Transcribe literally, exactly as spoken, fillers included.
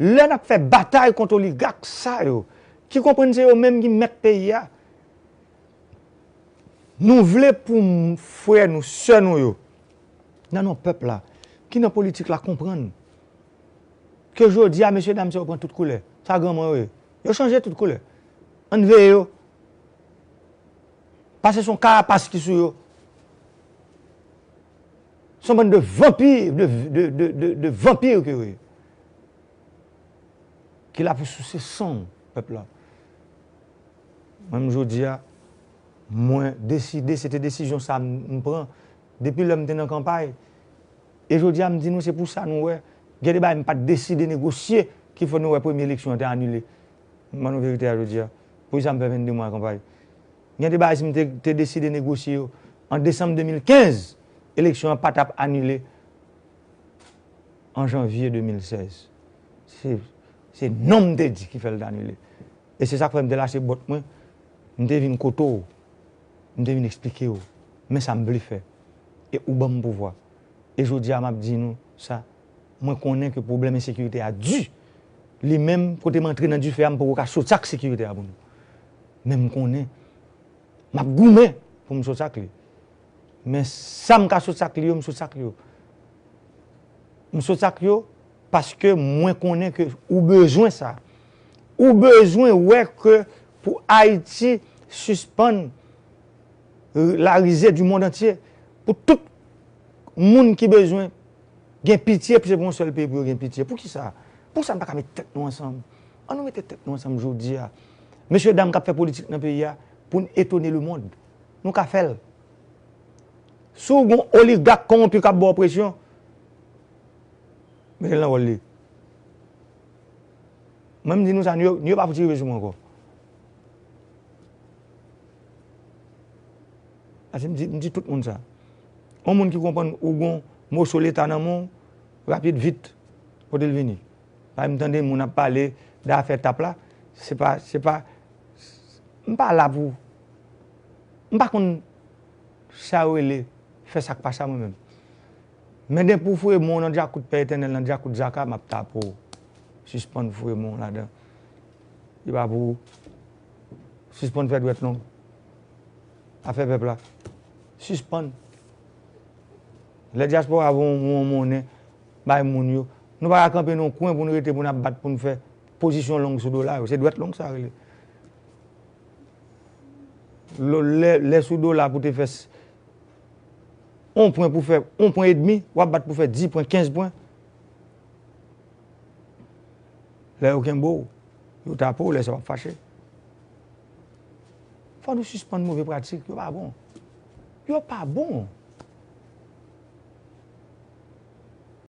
Lè n ap fè batay kont oligak sa yo, ki konprann se yo menm ki mèt peyi a, nou vle pou m-, frè nou, sè nou yo, nan non pèp la, ki nan politik la konprann ke jodi a, mesye dam sa yo pran tout koulè. Sa granmoun yo ye. Yo chanje tout koulè. Ann veye yo. Pase se yon karapas ki sou yo. Se yon bann de vanpi, de, de, de, de, de vanpi ke yo ye. Ki la pou souse san pèp la. Mwen, jodi a, mwen deside, se te desizyon sa m, m pran depi lè m te nan kanpay. E jodi a, m di nou, se pou sa nou wè, gen de bagay m pa t deside negosye ki fè nou wè premye eleksyon an te anile. M ban nou verite a jodi a. Poukisa m fè venn de mwa kanpay? Gen de bagay, si m te, te deside negosye yo an desanm de mil kenz, eleksyon an pa t ap anile an janvye de mil sèz. Se, se non m te di ki fè l t anile. E se sa k fè m te lase bòt mwen, m te vin kote w, m te vin eksplike w. Men sa m vle fè. E ou ban m pouvwa. E jodi a, m ap di nou sa, mwen konnen ke pwoblèm ensekirite a di. Li menm, kote m antre nan dife a, m poko ka soti ak sekirite a pou nou. Men m konnen, m ap goumen pou m soti ak li. Men sa m ka soti ak li yo, m soti ak li yo. M soti ak yo paske mwen konnen ke ou bezwen sa. Ou bezwen wè ke pou Ayiti sispann, euh, la risée du monde entier, pou tout moun ki bezwen gen pitye, se pou yon sèl peyi pou yo gen pitye. Poukisa? Poukisa n pa ka met tèt nou ansanm? An nou mete tèt nou ansanm jodi a. Mesye dam k ap fè politik nan peyi a, pou n etone lemonn. Nou ka fè l. Si w gen yon oligak kòwonpi k ap ba w presyon, mete l nan wòl li. Mwen, m di nou sa, nou yo, nou yo pa fouti rive sou mwen ankò. Paske m di, m di tout moun sa. Yon moun ki konprann ou gon moso Leta nan men w, rapid, vit, kote l vini. Paske m tande moun ap pale de afè tap la, se pa, se pa, m pa la pou, m pa konn sa yo rele fè sa k pa sa mwen menm. Men depi w foure men w nan djakout Pè Etènèl, nan djakout Zaka, m ap tape w. Sispann foure men w ladan. Li pa pou ou. Sispann fè dwèt long. Afè pèp la. Sispann. Lè dyaspora voye yon, yon monnen bay moun yo, nou pa ka kanpe nan yon kwen pou n rete, pou n ap bat, pou n fè pozisyon long sou dola yo. Se dwèt long sa rele. Lo-, lè, lè sou dola pou te fè s-, yon pwen pou fè yon pwen edmi, w ap bat pou fè dis pwen, kenz pwen. Lè yo kenbe w, yo tape w, lè sa w ap fache. Fò nou sispann move pratik, yo pa bon. Yo pa bon.